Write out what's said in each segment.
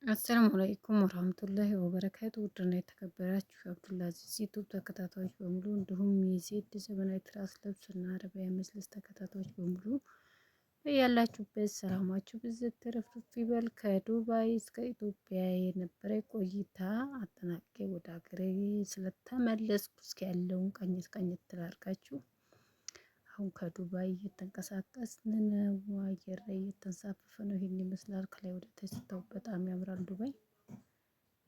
السلام عليكم ورحمة الله وبركاته። ውድና የተከበራችሁ የአብዱልአዚዝ ዩቱብ ተከታታዮች በሙሉ እንዲሁም የዜድ ዘመናዊ ትራስ ልብስና አረቢያ መጅልስ ተከታታዮች በሙሉ ያላችሁበት ሰላማችሁ ብዝት ትርፍርፍ ይበል። ከዱባይ እስከ ኢትዮጵያ የነበረ ቆይታ አጠናቅቄ ወደ ሀገሬ ስለተመለስኩ እስኪ ያለውን ቀኝት ቀኝት ትላርጋችሁ። አሁን ከዱባይ እየተንቀሳቀስን ነው። አየር ላይ እየተንሳፈፈ ነው። ይሄን ይመስላል። ከላይ ወደ ታች ስታዩት በጣም ያምራል። ዱባይ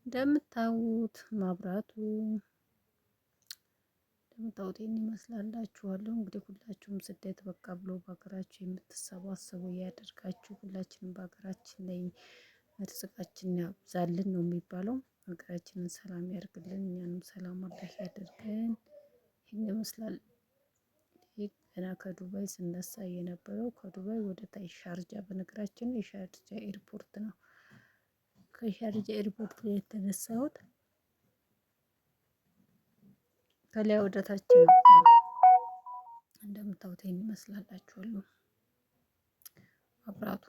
እንደምታዩት ማብራቱ እንደምታዩት ይሄን ይመስላላችኋለሁ። እንግዲህ ሁላችሁም ስደት በቃ ብሎ በሀገራችሁ የምትሰባሰቡ ያደርጋችሁ። ሁላችንም በሀገራችን ላይ ርዝቃችን ያብዛልን ነው የሚባለው። ሀገራችንን ሰላም ያደርግልን፣ እኛንም ሰላም አላህ ያደርገን። ይህን ይመስላል። ይህ ገና ከዱባይ ስነሳ የነበረው ከዱባይ ወደ ታች ሻርጃ፣ በነገራችን የሻርጃ ኤርፖርት ነው። ከሻርጃ ኤርፖርት ላይ የተነሳሁት ከላይ ወደ ታች ነው። እንደምታዩት ይሄን ይመስላላችኋለሁ። መብራቱ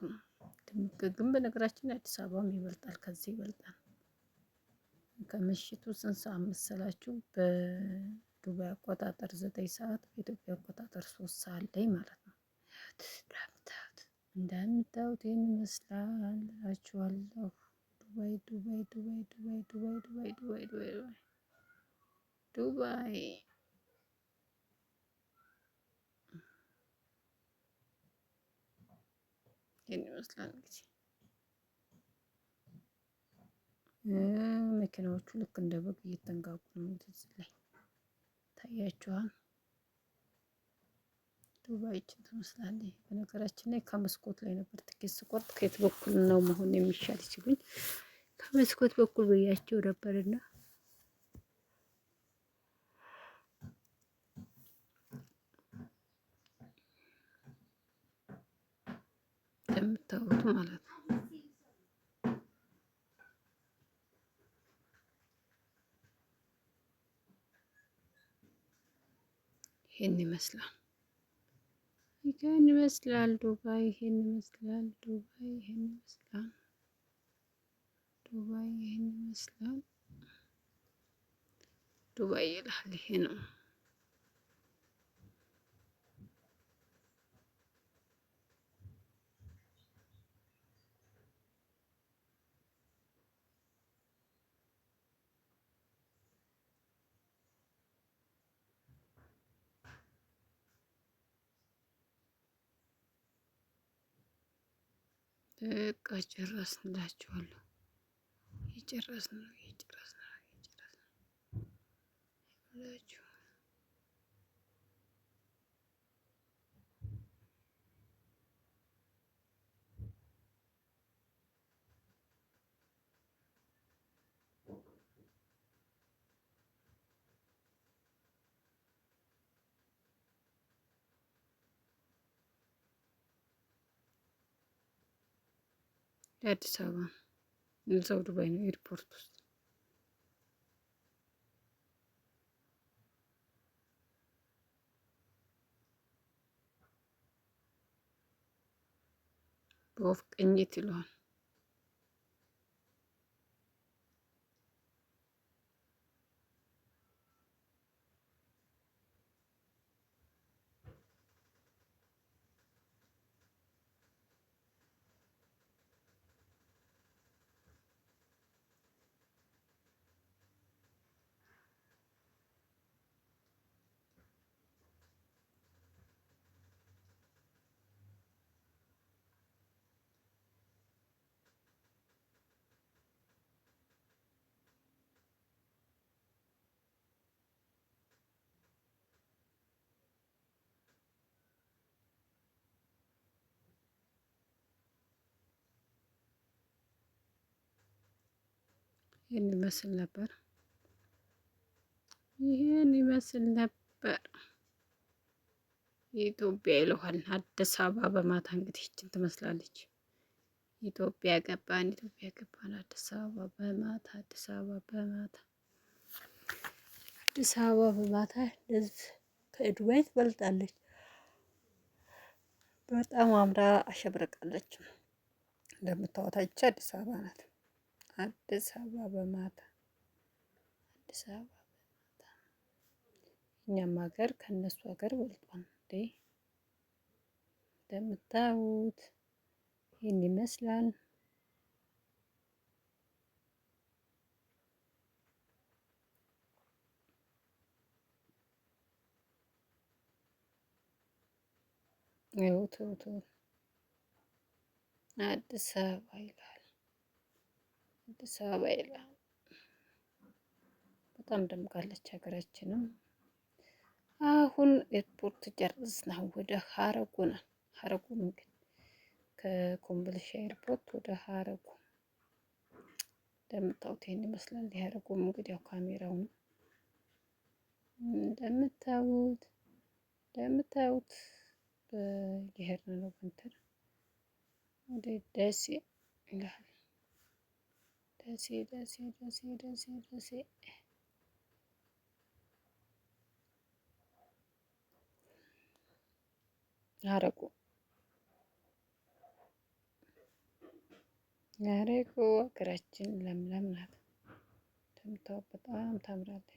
ድምቅ ግን በነገራችን አዲስ አበባም ይበልጣል፣ ከዚህ ይበልጣል። ከምሽቱ ስንት ሰዓት መሰላችሁ? በዱባይ አቆጣጠር 9 ሰዓት በኢትዮጵያ አቆጣጠር 3 ሰዓት ላይ ማለት ነው። እንደምታዩት ይህን ይመስላል እላችኋለሁ። ዱባይ ዱባይ ዱባይ ዱባይ ዱባይ ዱባይ ዱባይ ዱባይ ዱባይ ይህን ይመስላል እንግዲህ መኪናዎቹ ልክ እንደ በግ እየተንጋጉ ነው። እዚህ ላይ ታያችኋል። ዱባይችን ትመስላለች። በነገራችን ላይ ከመስኮት ላይ ነበር ትኬት ስቆርጥ ከየት በኩል ነው መሆን የሚሻል ሲሉኝ ከመስኮት በኩል ብያቸው ነበርና እንደምታዩት ማለት ነው። ይሄን ይመስላል። ይሄን ይመስላል ዱባይ። ይሄን ይመስላል ዱባይ። ይሄን ይመስላል ዱባይ። ይሄን ይመስላል ዱባይ ይላል። ይሄ ነው። በቃ ጨረስን እላችኋለሁ። የጨረስን ነው የጨረስን ነው የጨረስን ነው እላችሁ። የአዲስ አበባ እዛው ዱባይ ነው ኤርፖርት ውስጥ። በወፍ ቅኝት ይለዋል። ይህን ይመስል ነበር። ይህን ይመስል ነበር። ኢትዮጵያ ይለዋል አዲስ አበባ በማታ እንግዲህ ይችን ትመስላለች። ኢትዮጵያ ገባን፣ ኢትዮጵያ ገባን። አዲስ አበባ በማታ አዲስ አበባ በማታ አዲስ አበባ በማታ እንደዚህ ከዱባይ ትበልጣለች። በጣም አምራ አሸብርቃለች። እንደምታወታች አዲስ አበባ ናት። አዲስ አበባ በማታ፣ አዲስ አበባ በማታ። እኛም ሀገር ከነሱ ሀገር በልጧል እንዴ! እንደምታዩት ይህን ይመስላል። ይኸው አዲስ አበባ ይላል። አዲስ አበባ ይላል። በጣም ደምቃለች ሀገራችንም። አሁን ኤርፖርት ጨርስና ወደ ሀረጉ ነን። ሀረጉ እንግዲህ ከኮምቦልቻ ኤርፖርት ወደ ሀረጉ እንደምታዩት ይሄን ይመስላል። የሀረጉም እንግዲህ ያው ካሜራው ነው እንደምታዩት እየሄድን ነው። በእንትን ወደ ደሴ ይላል። ደሴ ደሴ ደሴ ደሴ ደሴ ሀረጉ ሀረጉ ሀገራችን ለምለም ናት። እንደምታዩት በጣም ታምራለች።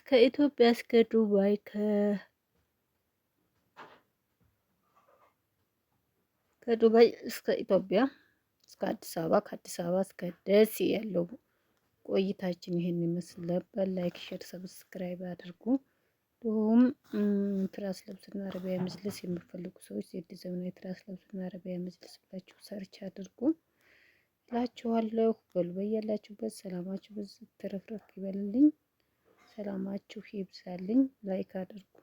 ከኢትዮጵያ እስከ ዱባይ፣ ከዱባይ እስከ ኢትዮጵያ እስከ አዲስ አበባ፣ ከአዲስ አበባ እስከ ደሴ ያለው ቆይታችን ይሄን ይመስል ነበር። Like፣ share፣ subscribe አድርጉ። እንዲሁም ትራስ ልብስና አረቢያ መጅልስ የምትፈልጉ ሰዎች ዜድ ዘመናዊ ትራስ ልብስና አረቢያ መጅልስ ብላችሁ search አድርጉ እላችኋለሁ። በሉ በያላችሁበት ሰላማችሁ ብዙ ትርፍርፍ ይበልልኝ። ሰላማችሁ ይብዛልኝ። Like አድርጉ።